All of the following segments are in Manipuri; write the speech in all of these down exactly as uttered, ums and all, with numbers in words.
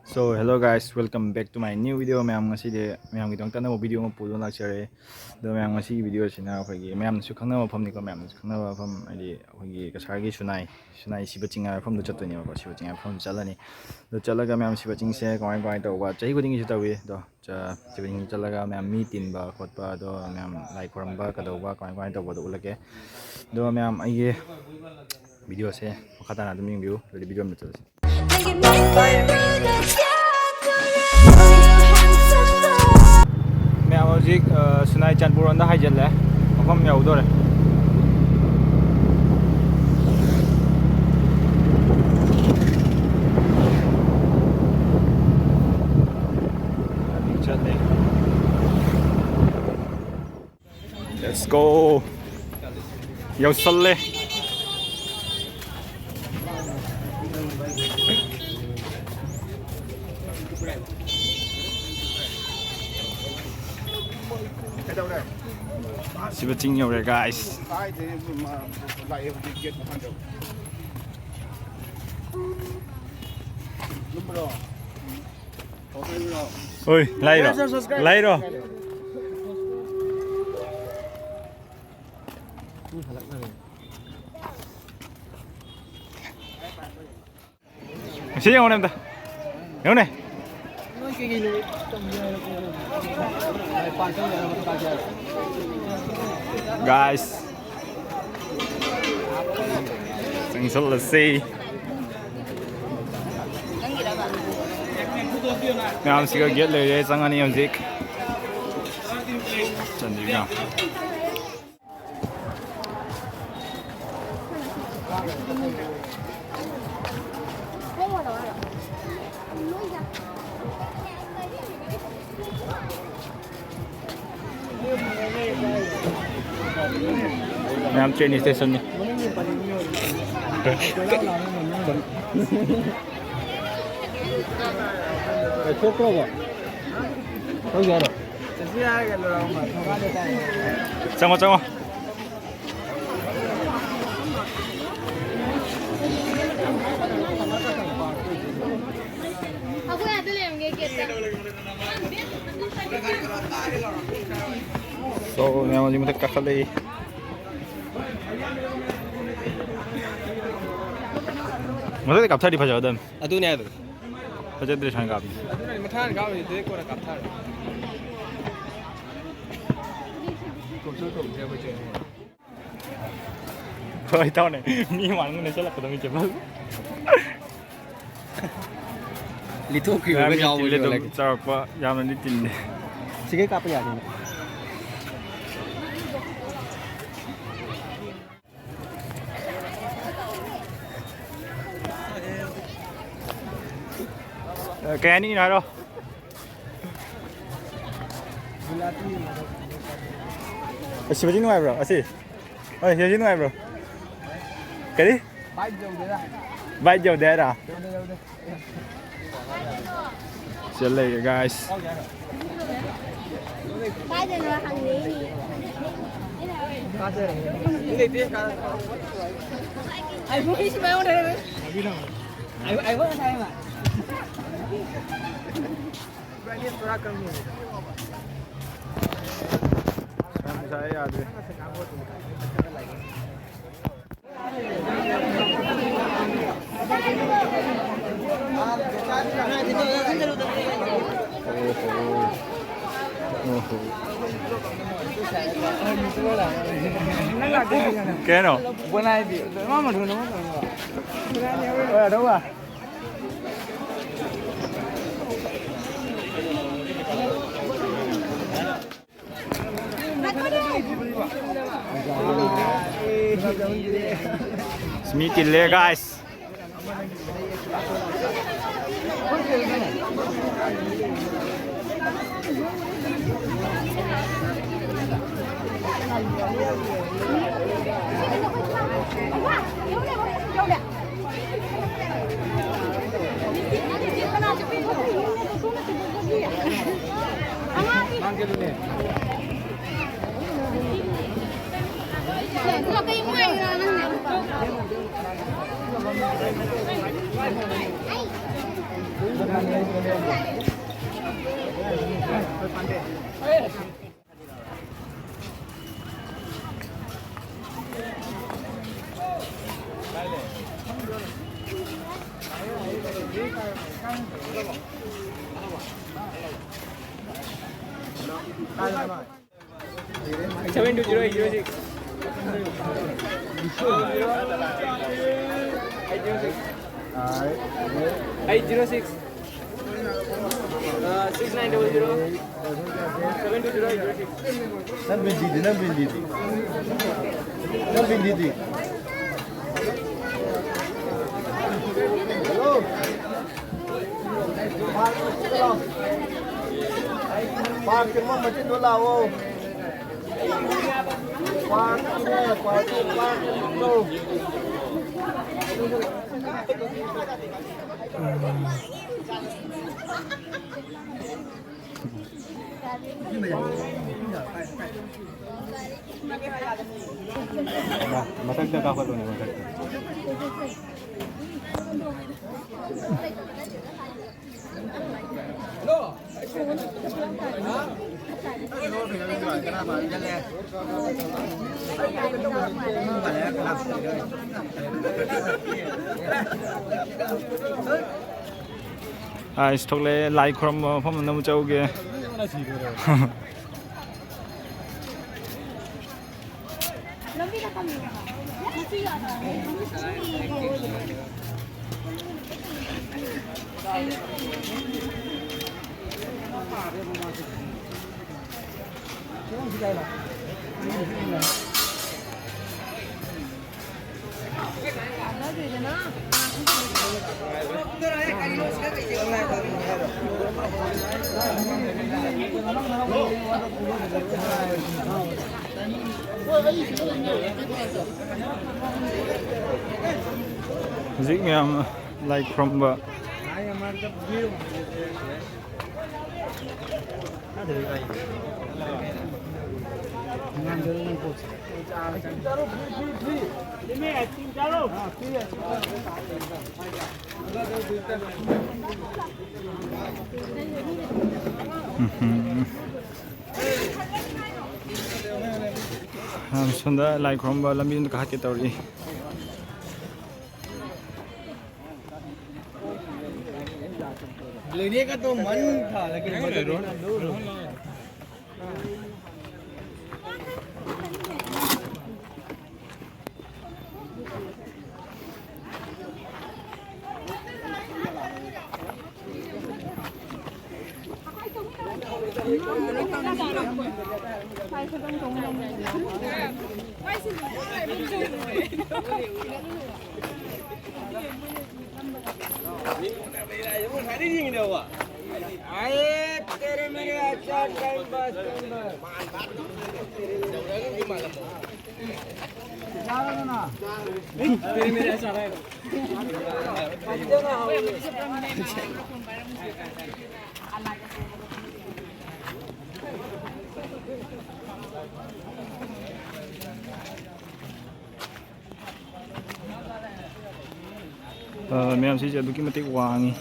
So hello guys, welcome back to my new video. ꯃꯌꯥꯝ, ꯉꯁꯤꯗꯤ ꯃꯌꯥꯝꯒꯤꯗꯃꯛꯇ ꯑꯅꯧꯕ video ꯑꯃ ꯄꯨꯗꯨꯅ ꯂꯥꯛꯆꯔꯦ꯫ ꯑꯗꯣ ꯃꯌꯥꯝ, ꯉꯁꯤꯒꯤ video ꯁꯤꯅ ꯑꯩꯈꯣꯏꯒꯤ ꯃꯌꯥꯝꯅꯁꯨ ꯈꯪꯅꯕ ꯃꯐꯝꯅꯤꯀꯣ, ꯃꯌꯥꯝꯅꯁꯨ ꯈꯪꯅꯕ ꯃꯐꯝ, ꯍꯥꯏꯗꯤ ꯑꯩꯈꯣꯏꯒꯤ ꯀꯁꯥꯔꯒꯤ ꯁꯨꯅꯥꯏ, ꯁꯨꯅꯥꯏ ꯁꯤꯕ ꯆꯤꯡ ꯍꯥꯏꯕ ꯃꯐꯝꯗꯣ ꯆꯠꯇꯣꯏꯅꯦꯕꯀꯣ꯫ ꯁꯤꯕ ꯆꯤꯡ ꯍꯥꯏꯕ ꯃꯐꯝꯗꯣ ꯆꯠꯂꯅꯤ꯫ ꯑꯗꯣ ꯆꯠꯂꯒ ꯃꯌꯥꯝ ꯁꯤꯕ ꯆꯤꯡꯁꯦ ꯀꯃꯥꯏ ꯀꯃꯥꯏꯅ ꯇꯧꯕ, ꯆꯍꯤ ꯈꯨꯗꯤꯡꯒꯤꯁꯨ ꯇꯧꯏ꯫ ꯑꯗꯣ ꯆ-, ꯁꯤꯕ ꯆꯤꯡ ꯆꯠꯂꯒ ꯃꯌꯥꯝ ꯃꯤ ꯇꯤꯟꯕ ꯈꯣꯠꯄ, ꯑꯗꯣ ꯃꯌꯥꯝ ꯂꯥꯏ ꯈꯣꯏꯔꯝꯕ ꯀꯩꯗꯧꯕ ꯀꯃꯥꯏ ꯀꯃꯥꯏꯅ ꯇꯧꯕꯗꯣ ꯎꯠꯂꯛꯀꯦ꯫ ꯑꯗꯣ ꯃꯌꯥꯝ, ꯑꯩꯒꯤ videoꯁꯦ ꯃꯈꯥ ꯇꯥꯅ ꯑꯗꯨꯝ ꯌꯦꯡꯕꯤꯌꯨ꯫ ꯑꯗꯨꯗꯤ video ꯑꯃꯗ ꯆꯠꯂꯁꯤ꯫ ꯃꯌꯥꯝ ꯍꯧꯖꯤꯛ, ꯑ, ꯁꯨꯅꯥꯏ ꯆꯥꯟꯄꯨꯔ ꯔꯣꯝꯗ ꯍꯥꯏꯖꯤꯜꯂꯦ, ꯃꯐꯝ ꯌꯧꯗꯣꯔꯦ꯫ ꯆꯠꯂꯦ꯫ Let's go. ꯌꯧꯁꯜꯂꯦ꯫ ꯁꯤꯕ ꯆꯤꯡ ꯌꯧꯔꯦ, guys꯫ ꯍꯣꯏ, ꯂꯥꯏꯔꯣ? ꯂꯥꯏꯔꯣ? ꯁꯤ ꯌꯦꯡꯉꯨꯅꯦ ꯑꯝꯇ꯫ ꯌꯦꯡꯉꯨꯅꯦ꯫ Guys꯫ ꯆꯪꯁꯜꯂꯁꯤ꯫ ꯃꯌꯥꯝꯁꯤꯒ gate ꯂꯩꯔꯦ, ꯆꯪꯉꯅꯤ ꯍꯧꯖꯤꯛ꯫ ꯆꯟꯗ꯭ꯔꯤꯀꯣ꯫ ꯃꯌꯥꯝ train stationꯅꯤ꯫ ꯊꯣꯛꯄ꯭ꯔꯣꯕ? ꯊꯣꯛꯁꯦ ꯍꯥꯏꯔꯣ? ꯆꯪꯉꯣ, ꯆꯪꯉꯣ꯫ So, ꯃꯌꯥꯝ ꯍꯧꯖꯤꯛ ꯃꯊꯛ ꯀꯥꯈꯠꯂꯛꯏ꯫ ꯃꯊꯛꯇ ꯀꯥꯞꯊꯔꯗꯤ ꯐꯖꯒꯗꯕꯅꯤ꯫ ꯑꯗꯨꯅꯦ ꯍꯥꯏꯕ꯫ ꯐꯖꯗ꯭ꯔꯦ ꯁꯨꯃꯥꯏꯅ ꯀꯥꯞꯄꯗꯤ꯫ ꯑꯗꯨꯅ ꯃꯊꯥꯡ ꯀꯥꯞꯄꯗꯤ ꯀꯣꯟꯅ ꯀꯥꯞꯊꯔꯣ꯫ ꯍꯣꯏ, ꯏꯇꯥꯎꯅꯦ꯫ ꯃꯤ ꯃꯥꯡꯗ ꯆꯠꯂꯛꯀꯗꯕ ꯃꯤ ꯆꯦꯟꯕ꯫ ꯂꯤꯊꯣꯛꯈꯤꯕꯒ ꯌꯥꯝ ꯌꯥꯎꯕ ꯇꯤꯜꯂꯦ ꯑꯗꯨꯝ ꯌꯣꯜꯂꯒꯦ꯫ ꯆꯥꯎꯔꯛꯄ ꯌꯥꯝꯅꯗꯤ ꯇꯤꯟꯗꯦ꯫ ꯁꯤꯒꯩ ꯀꯥꯞꯄ ꯌꯥꯅꯤꯅꯦ꯫ ꯑ, ꯀꯩ ꯍꯥꯏꯅꯤꯡꯉꯤꯅꯣ ꯍꯥꯏꯔꯣ꯫ ꯑꯁꯤ ꯍꯧꯖꯤꯛ ꯅꯨꯡꯉꯥꯏꯕ꯭ꯔꯣ? ꯑꯁꯤ? ꯍꯣꯏ, ꯁꯤ ꯍꯧꯖꯤꯛ ꯅꯨꯡꯉꯥꯏꯕ꯭ꯔꯣ? ꯀꯔꯤ? ꯕꯥꯏꯛ ꯌꯧꯗꯦꯗ꯫ ꯕꯥꯏꯛ ꯌꯧꯗꯦ ꯍꯥꯏꯔꯣ? ꯌꯧꯗꯦ, ꯌꯧꯗꯦ꯫ ꯁꯤꯗ ꯂꯩꯔꯦ, guys꯫ ꯀꯥꯏꯗꯅꯣ ꯍꯪꯉꯦ꯫ ꯑꯩ ꯃꯣꯏꯁꯨ ꯃꯌꯥꯝ ꯂꯩꯔꯦ꯫ ꯑꯩ, ꯑꯩ ꯋꯥ ꯉꯁꯥꯏ ꯍꯥꯏꯕ꯫ ꯌꯥꯝ ꯁꯥꯏ, ꯌꯥꯗ꯭ꯔꯦ꯫ ꯀꯩꯅꯣ? ꯃꯤ ꯇꯤꯜꯂꯦ, guys꯫ Seven two zero eight zero six. Eight zero six. Eight zero six. Uh, six nine double zero. Seven two zero eight zero six. ꯅꯪ ꯕꯤꯟꯗꯤꯗꯤ, ꯅꯪ ꯕꯤꯟꯗꯤꯗꯤ? ꯅꯪ ꯕꯤꯟꯗꯤꯗꯤ? Hello. ꯄꯥꯔꯛ ꯆꯪꯐꯝ ꯃꯆꯤꯟꯗꯣ ꯂꯥꯛꯑꯣ꯫ ꯄꯥꯔꯛꯀꯤꯅꯦ, ꯄꯥꯔꯛꯀꯤ, ꯄꯥꯔꯛꯀꯤꯗꯣ꯫ ꯃꯊꯛꯇ ꯀꯥꯈꯠꯂꯣꯅꯦ, ꯃꯊꯛꯇ꯫ ꯑꯥꯏꯁ ꯊꯣꯛꯂꯛꯑꯦ, ꯂꯥꯏ ꯈꯨꯔꯨꯝꯕ ꯃꯐꯝꯗ ꯑꯃꯨꯛ ꯆꯠꯂꯨꯒꯦ꯫ ꯍꯧꯖꯤꯛ ꯃꯌꯥꯝ ꯂꯥꯏ ꯈꯨꯔꯨꯝꯕ꯫ ꯎꯝ꯫ ꯁꯣꯝꯗ ꯂꯥꯏ ꯈꯨꯔꯨꯝꯕ ꯂꯝꯕꯤ ꯑꯃ ꯀꯥꯈꯠꯀꯦ ꯇꯧꯔꯤ꯫ लेने का तो मन था, लेकिन बजट इतना दूर। आए तेरे मेरे अच्छा टाइम पास, टाइम पास। ꯑ, ꯃꯌꯥꯝꯁꯤꯁꯦ ꯑꯗꯨꯛꯀꯤ ꯃꯇꯤꯛ ꯋꯥꯡꯉꯤ꯫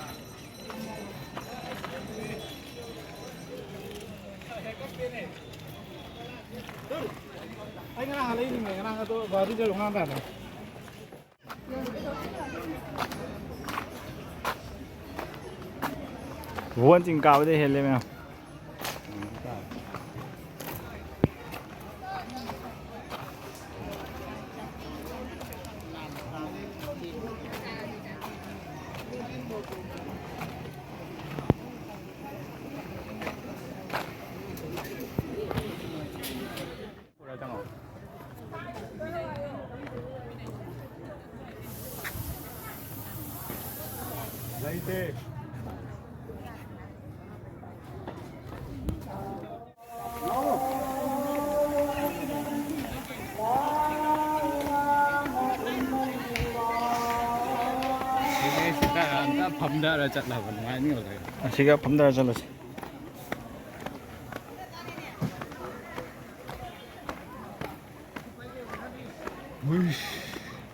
ꯑꯩ ꯉꯔꯥꯡ ꯍꯜꯂꯛꯏꯅꯦ, ꯉꯔꯥꯡ ꯑꯗꯣ ꯒꯨꯍꯥꯇꯤ ꯆꯠꯂꯨ ꯉꯔꯥꯡ ꯇꯥꯗ꯫ ꯚꯨꯕꯟ ꯆꯤꯡ ꯀꯥꯕꯗꯩ ꯍꯦꯜꯂꯦ ꯃꯌꯥꯝ꯫ ꯁꯤꯗ ꯐꯝꯊꯔ ꯆꯠꯂꯕ ꯅꯨꯡꯉꯥꯏꯅꯤ ꯍꯧꯖꯤꯛ꯫ ꯑꯁꯤꯒ ꯐꯝꯊꯔ ꯆꯠꯂꯁꯤ꯫ ꯍꯨꯏꯁ,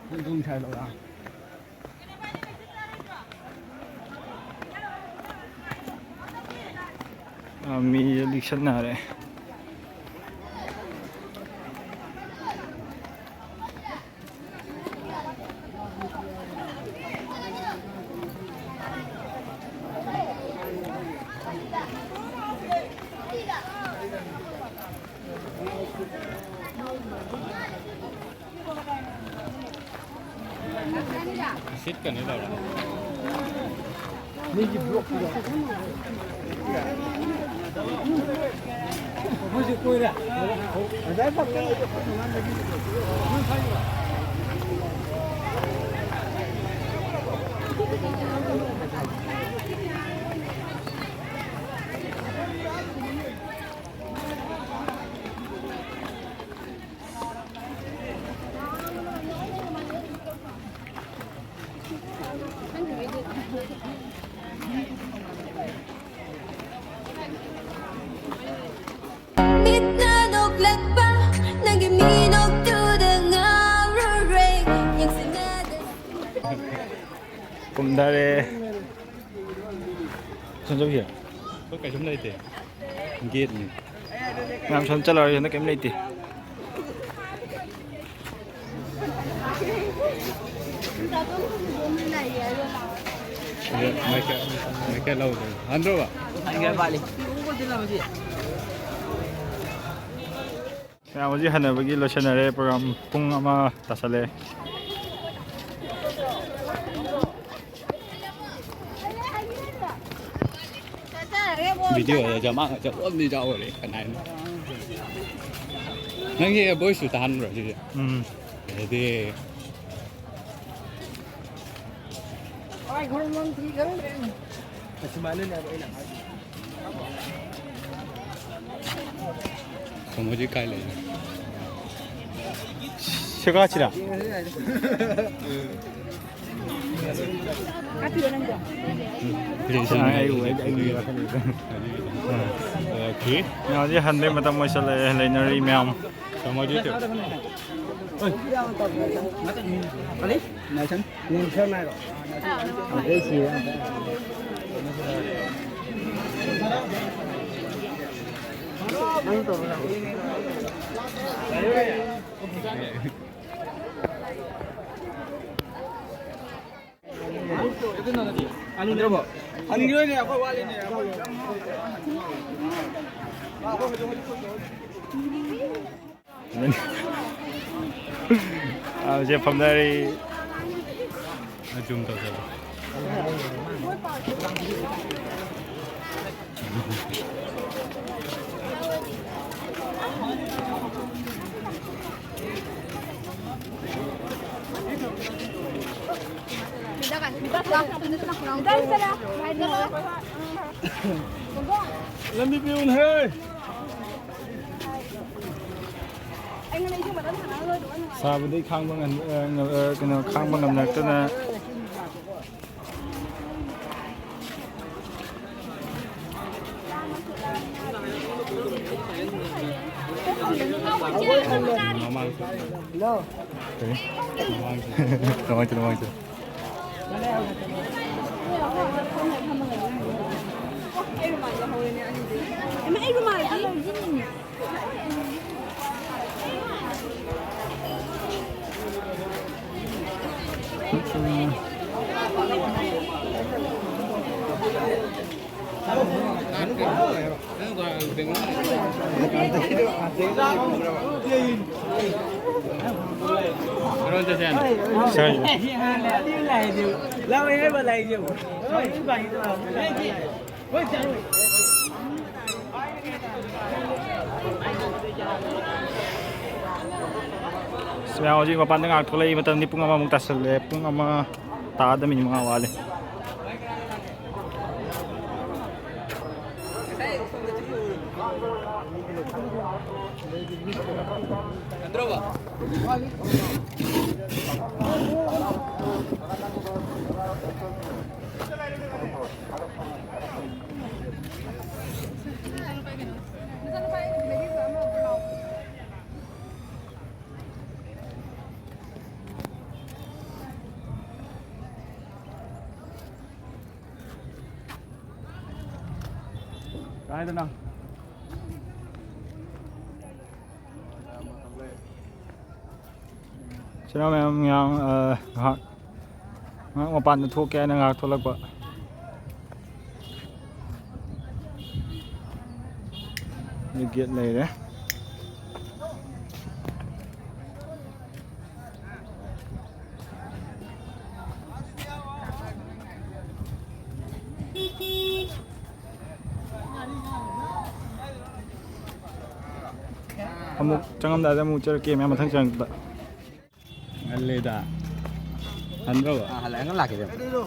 ꯄꯨꯡ ꯇꯔꯨꯛ ꯁ꯭ꯋꯥꯏꯗ ꯂꯥꯛꯑꯣ꯫ ꯑ, ꯃꯤꯁꯦ ꯂꯤꯛꯁꯟꯅꯔꯦ꯫ ꯁꯤꯠꯀꯅꯤ ꯇꯧꯔꯦ꯫ ꯃꯤꯠꯅ ꯅꯣꯛꯂꯛꯄ ꯅꯪꯒꯤ ꯃꯤꯅꯣꯛꯇꯨꯗ ꯉꯥꯎꯔꯨꯔꯦ꯫ ꯌꯦꯡꯁꯤꯟꯅꯗ ꯀꯨꯝꯊꯔꯦ꯫ ꯁꯣꯝ ꯆꯠꯈꯤꯔꯣ? ꯑꯩꯈꯣꯏ ꯀꯩꯁꯨꯝ ꯂꯩꯇꯦ꯫ ꯒꯦꯠꯅꯤ꯫ ꯃꯌꯥꯝ ꯁꯣꯝ ꯆꯠꯂꯔꯣꯏ, ꯍꯟꯗꯛ ꯀꯩꯝ ꯂꯩꯇꯦ꯫ ꯁꯤꯗ ꯃꯥꯏꯀꯩ, ꯃꯥꯏꯀꯩ ꯂꯧꯗꯣꯏꯅꯤ꯫ ꯍꯟꯗ꯭ꯔꯣꯕ? ꯃꯌꯥꯝ ꯍꯧꯖꯤꯛ ꯍꯟꯅꯕꯒꯤ ꯂꯣꯏꯁꯤꯟꯅꯔꯦ ꯄ꯭ꯔꯣꯒ꯭ꯔꯥꯝ꯫ ꯄꯨꯡ ꯑꯃ ꯇꯥꯁꯜꯂꯦ꯫ ꯚꯤꯗꯤꯑꯣꯗ ꯖꯃꯥꯟꯒ ꯆꯠꯂꯣꯝꯗꯤ ꯌꯥꯎꯔꯦ ꯀꯅꯥꯅꯣ? ꯅꯪꯒꯤ ꯚꯣꯏꯁꯁꯨ ꯇꯥꯍꯟꯕ꯭ꯔꯣ ꯁꯤꯁꯦ? ꯎꯝ꯫ ꯑꯗꯨꯗꯤ ꯑꯁꯨꯃꯥꯏꯅꯅꯦꯕ ꯑꯩꯅ ꯍꯥꯏꯁꯦ꯫ ꯇꯥꯃꯣꯗꯤ ꯀꯥꯏ ꯂꯩꯅꯣ? ꯁꯦꯒꯥꯁꯤꯔꯥ? ꯍꯥꯞꯄꯤꯔꯣ ꯅꯪꯁꯨ? ꯑꯩ ꯎ-, ꯑꯩ, ꯑꯩ ꯎꯏꯔ ꯈꯜꯂꯤꯗ꯫ ꯑꯣꯀꯦ꯫ ꯍꯧꯖꯤꯛ ꯍꯟꯕꯩ ꯃꯇꯝ ꯑꯣꯏꯁꯜꯂꯛꯑꯦ, ꯂꯩꯅꯔꯤ ꯃꯌꯥꯝ꯫ ꯇꯥꯃꯣꯗꯤ ꯀꯩ-, ꯍꯟꯈꯤꯔꯣꯏꯅꯦ, ꯑꯩꯈꯣꯏ ꯋꯥꯠꯂꯤꯅꯦ꯫ ꯑꯥ, ꯍꯧꯖꯤꯛ ꯐꯝꯅꯔꯤ꯫ ꯖꯨꯝ ꯇꯧꯁꯜꯂꯣ꯫ ꯂꯝꯕꯤ ꯄꯤꯌꯨꯅꯦꯍꯦ꯫ ꯁꯥꯕꯗꯤ ꯈꯥꯡꯕ ꯉꯝ-, ꯑ, ꯉ-, ꯑ, ꯀꯩꯅꯣ, ꯈꯥꯡꯕ ꯉꯝꯅꯔꯛꯇꯅ꯫ ꯀꯔꯤ? ꯃꯃꯥꯡꯁꯦ꯫ ꯀꯃꯥꯏ ꯇꯧꯅꯣ, ꯀꯃꯥꯏ ꯇꯧꯅꯣ? ꯃꯌꯥꯝ ꯍꯧꯖꯤꯛ ꯃꯄꯥꯟꯗ ꯉꯥꯏꯍꯥꯛ ꯊꯣꯛꯂꯛꯏ꯫ ꯃꯇꯝꯗꯤ ꯄꯨꯡ ꯑꯃꯃꯨꯛ ꯇꯥꯁꯜꯂꯦ꯫ ꯄꯨꯡ ꯑꯃ ꯇꯥꯗ ꯃꯤꯅꯤꯠ ꯃꯉꯥ ꯋꯥꯠꯂꯤ꯫ ꯀꯥꯏꯗꯅꯣ? ꯏꯆꯤꯟ ꯏꯅꯥꯎ ꯃꯌꯥꯝ, ꯃꯌꯥꯝ, ꯑ, ꯉꯥꯏꯍꯥꯛ, ꯉꯥꯏꯍꯥꯛ ꯃꯄꯥꯟꯗ ꯊꯣꯛꯀꯦ ꯍꯥꯏꯅ ꯉꯥꯏꯍꯥꯛ ꯊꯣꯛꯂꯛꯄ꯫ ꯑꯗꯨ ꯒꯦꯠ ꯂꯩꯔꯦ꯫ ꯑꯃꯨꯛ ꯆꯪꯉꯝꯗꯥꯏꯗ ꯑꯃꯨꯛ ꯆꯠꯂꯛꯀꯦ ꯃꯌꯥꯝ, ꯃꯊꯪ ꯆꯪꯉꯛꯄꯗ꯫ ꯉꯜꯂꯦꯗ꯫ ꯍꯟꯗ꯭ꯔꯣ? ꯑꯥ, ꯍꯜꯂꯛꯑꯒ ꯂꯥꯛꯀꯦ, ꯏꯕꯦꯝꯃ꯫ ꯑꯗꯨ꯫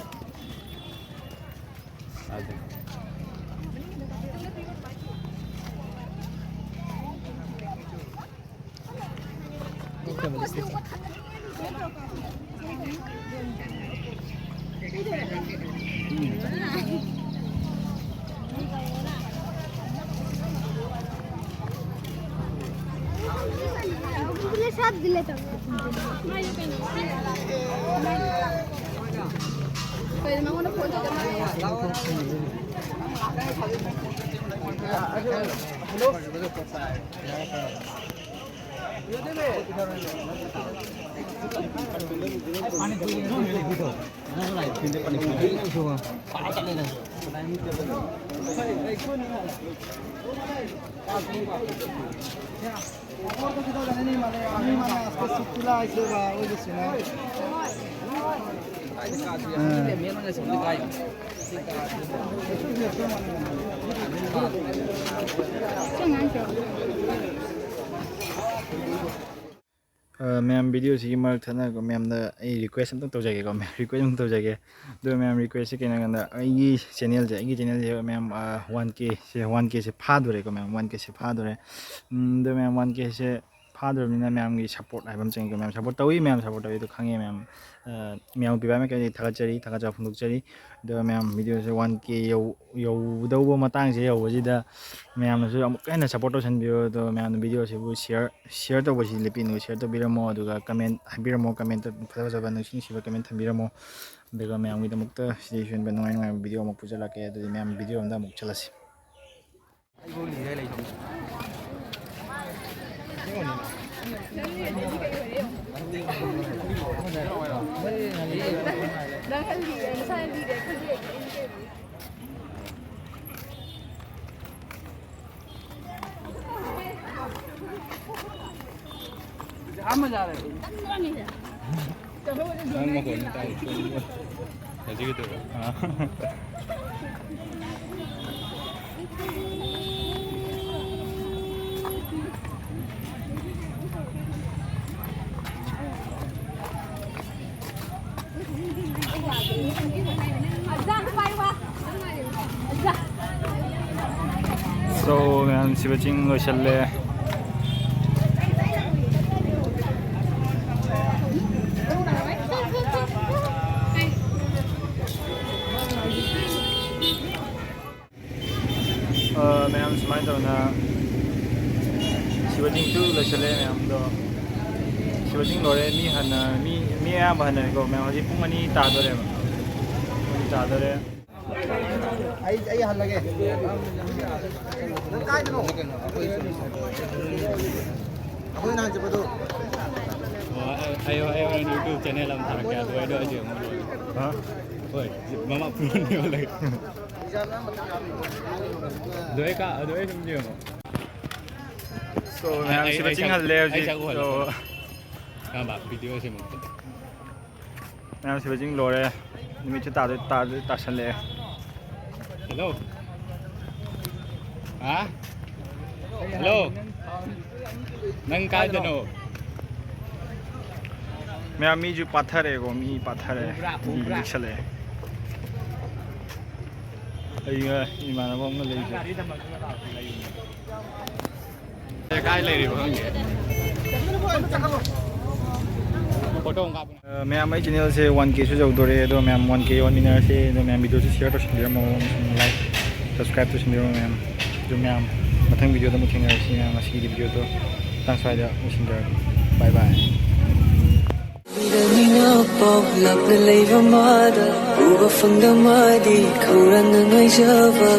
ꯑ, ꯃꯌꯥꯝ, ꯚꯤꯗꯤꯑꯣꯁꯤꯒꯤ ꯃꯔꯛ ꯊꯠꯅꯀꯣ, ꯃꯌꯥꯝꯗ ꯑꯩ ꯔꯤꯀ꯭ꯋꯦꯁ ꯑꯝꯇꯪ ꯇꯧꯖꯒꯦꯀꯣ, ꯃꯌꯥꯝ, ꯔꯤꯀ꯭ꯋꯦꯁ ꯑꯝꯇꯪ ꯇꯧꯖꯒꯦ꯫ ꯑꯗꯣ ꯃꯌꯥꯝ, ꯔꯤꯀ꯭ꯋꯦꯁꯁꯦ ꯀꯩꯅꯣ ꯍꯥꯏ ꯀꯥꯟꯗ, ꯑꯩꯒꯤ ꯆꯦꯅꯦꯜꯁꯦ, ꯑꯩꯒꯤ ꯆꯦꯅꯦꯜꯁꯦ ꯃꯌꯥꯝ, ꯑ, ꯋꯥꯟ ꯀꯦꯁꯦ, ꯋꯥꯟ ꯀꯦꯁꯦ ꯐꯥꯗꯣꯔꯦꯀꯣ ꯃꯌꯥꯝ, ꯋꯥꯟ ꯀꯦꯁꯦ ꯐꯥꯗꯣꯔꯦ꯫ ꯎꯝ, ꯑꯗꯣ ꯃꯌꯥꯝ, ꯋꯥꯟ ꯀꯦꯁꯦ ꯐꯥꯗꯣꯔꯕꯅꯤꯅ ꯃꯌꯥꯝꯒꯤ ꯁꯞꯄꯣꯔꯠ ꯍꯥꯏꯕ ꯑꯃ ꯆꯪꯉꯤꯀꯣ꯫ ꯃꯌꯥꯝ ꯁꯞꯄꯣꯔꯠ ꯇꯧꯏ, ꯃꯌꯥꯝ ꯁꯞꯄꯣꯔꯠ ꯇꯧꯏ, ꯑꯗꯨ ꯈꯪꯉꯦ ꯃꯌꯥꯝ꯫ ꯑ, ꯃꯌꯥꯝ ꯄꯤꯕ ꯃꯥꯏꯀꯩꯗꯒꯤ ꯊꯥꯒꯠꯆꯔꯤ, ꯊꯥꯒꯠꯆꯕ ꯐꯣꯡꯗꯣꯛꯆꯔꯤ꯫ ꯑꯗꯣ ꯃꯌꯥꯝ, ꯚꯤꯗꯤꯑꯣꯁꯦ ꯋꯥꯟ ꯀꯦ ꯌꯧ-, ꯌꯧꯗꯧꯕ ꯃꯇꯥꯡꯁꯦ ꯌꯧꯕꯁꯤꯗ ꯃꯌꯥꯝꯅꯁꯨ ꯑꯃꯨꯛꯀ ꯍꯦꯟꯅ ꯁꯞꯄꯣꯔꯠ ꯇꯧꯁꯟꯕꯤꯌꯨ꯫ ꯑꯗꯣ ꯃꯌꯥꯝꯅ ꯚꯤꯗꯤꯑꯣꯁꯤꯕꯨ ꯁꯤꯌꯔ, ꯁꯤꯌꯔ ꯇꯧꯕꯁꯤ ꯂꯦꯞꯄꯤꯅꯨ, ꯁꯤꯌꯔ ꯇꯧꯕꯤꯔꯝꯃꯣ, ꯑꯗꯨꯒ ꯀꯃꯦꯟ ꯍꯥꯏꯕꯤꯔꯝꯃꯣ, ꯀꯃꯦꯟꯇ ꯐꯖ ꯐꯖꯕ, ꯅꯨꯡꯁꯤ ꯅꯨꯡꯁꯤꯕ ꯀꯃꯦꯟ ꯊꯝꯕꯤꯔꯝꯃꯣ꯫ ꯑꯗꯨꯒ ꯃꯌꯥꯝꯒꯤꯗꯃꯛꯇ ꯁꯤꯗꯩꯁꯤ ꯍꯦꯟꯕ ꯅꯨꯡꯉꯥꯏ ꯅꯨꯡꯉꯥꯏꯕ ꯚꯤꯗꯤꯑꯣ ꯑꯃꯨꯛ ꯄꯨꯖꯔꯛꯀꯦ꯫ ꯑꯗꯨꯗꯤ ꯃꯌꯥꯝ, ꯚꯤꯗꯤꯑꯣ ꯑꯃꯗ ꯑꯃꯨꯛ ꯆꯠꯂꯁꯤ꯫ ꯅꯪ ꯃꯈꯣꯟ ꯇꯥꯏ꯫ ꯍꯧꯖꯤꯛꯀꯤꯗꯨꯔꯣ? ꯑꯥ꯫ ꯃꯌꯥꯝ, ꯁꯤꯕ ꯆꯤꯡ ꯂꯣꯏꯁꯜꯂꯦ꯫ ꯑ, ꯃꯌꯥꯝ, ꯁꯨꯃꯥꯏꯅ ꯇꯧꯅ ꯁꯤꯕ ꯆꯤꯡꯁꯨ ꯂꯣꯏꯁꯜꯂꯦ ꯃꯌꯥꯝꯗꯣ꯫ ꯁꯤꯕ ꯆꯤꯡ ꯂꯣꯏꯔꯦ꯫ ꯃꯤ ꯍꯟꯅ-, ꯃꯤ, ꯃꯤ ꯑꯌꯥꯝꯕ ꯍꯟꯅꯔꯦꯀꯣ ꯃꯌꯥꯝ꯫ ꯍꯧꯖꯤꯛ ꯄꯨꯡ ꯑꯅꯤ ꯇꯥꯗꯣꯔꯦꯕ꯫ ꯄꯨꯡ ꯑꯅꯤ ꯇꯥꯗꯣꯔꯦ꯫ ꯑꯩ, ꯑꯩ ꯍꯜꯂꯒꯦ꯫ ꯅꯪ ꯀꯥꯏꯗꯅꯣ? ꯑꯩꯈꯣꯏ ꯅꯍꯥꯟ ꯆꯠꯄꯗꯣ꯫ ꯑꯣ, ꯑꯩ, ꯑꯩ, ꯑꯩ ꯍꯣꯔꯦꯟ YouTube channel ꯑꯃ ꯊꯥꯔꯛꯀꯦ꯫ ꯑꯗꯨ ꯑꯩꯗꯣ ꯑꯩꯁꯨ ꯌꯦꯡꯉꯣ ꯂꯣꯏꯔꯦ꯫ ꯍꯥ? ꯍꯣꯏ, ꯃꯃꯥ ꯄꯨꯔꯣꯟ ꯌꯣꯜꯂꯒꯦ꯫ ꯑꯗꯨ ꯑꯩ ꯀꯥ-, ꯑꯗꯨ ꯑꯩ ꯁꯨꯝ ꯌꯦꯡꯉꯣ꯫ So, ꯑꯩ, ꯃꯌꯥꯝ ꯑꯩ, ꯁꯤꯕ ꯑꯩ ꯆꯤꯡ ꯁꯛ-, ꯍꯜꯂꯦ ꯑꯩ ꯍꯧꯖꯤꯛ꯫ ꯁꯛ ꯎꯍꯜꯂꯣ꯫ So, ꯀꯔꯝꯕ video ꯁꯦꯝꯃꯛꯄꯗꯣ? ꯃꯌꯥꯝ ꯁꯤꯕ ꯆꯤꯡ ꯂꯣꯏꯔꯦ꯫ ꯅꯨꯃꯤꯠꯁꯨ ꯇꯥꯗꯣꯏ-, ꯇꯥꯗꯣꯏ-, ꯇꯥꯁꯜꯂꯛꯑꯦ꯫ Hello? ꯍꯥ? Hello? ꯅꯪ ꯀꯥꯏꯗꯅꯣ? ꯃꯌꯥꯝ ꯃꯤꯁꯨ ꯄꯥꯊꯔꯦꯀꯣ, ꯃꯤ ꯄꯥꯊꯔꯦ꯫ ꯎꯕ꯭ꯔꯥ? ꯃꯤ ꯎꯕ꯭ꯔꯥ? ꯂꯤꯛꯁꯜꯂꯛꯑꯦ꯫ ꯑꯩꯒ ꯏꯃꯥꯟꯅꯕ ꯑꯃꯒ ꯂꯩꯁꯦ꯫ ꯀꯥꯏ ꯂꯩꯔꯤꯕ ꯈꯪꯗꯦ꯫ Photo ꯑꯃ ꯀꯥꯞꯄꯨ꯫ ꯑ, ꯃꯌꯥꯝ, ꯑꯩ channelꯁꯦ one Kꯁꯨ ꯌꯧꯗꯣꯔꯦ꯫ ꯑꯗꯣ ꯃꯌꯥꯝ one K ꯌꯧꯍꯟꯃꯤꯟꯅꯔꯁꯦ꯫ ꯑꯗꯣ ꯃꯌꯥꯝ videoꯁꯦ share ꯇꯧꯁꯤꯟꯕꯤꯔꯝꯃꯣ, ꯑꯃꯁꯨꯡ like, subscribe ꯇꯧꯁꯤꯟꯕꯤꯔꯝꯃꯣ ꯃꯌꯥꯝ꯫ ꯑꯗꯨ ꯃꯌꯥꯝ, ꯃꯊꯪ videoꯗ ꯑꯃꯨꯛ ꯊꯦꯡꯅꯔꯁꯤ ꯃꯌꯥꯝ꯫ ꯉꯁꯤꯒꯤꯗꯤ videoꯗꯣ ꯃꯇꯥꯡ ꯁ꯭ꯋꯥꯏꯗ ꯂꯣꯏꯁꯤꯟꯖꯔꯒꯦ꯫ Bye bye꯫ ꯃꯤꯅ ꯄꯥꯎ ꯂꯥꯞꯅ ꯂꯩꯕ ꯃꯥꯗ ꯎꯕ ꯐꯪꯗ ꯃꯥꯗꯤ ꯈꯧꯔꯥꯡꯅ ꯉꯥꯏꯖꯕ꯫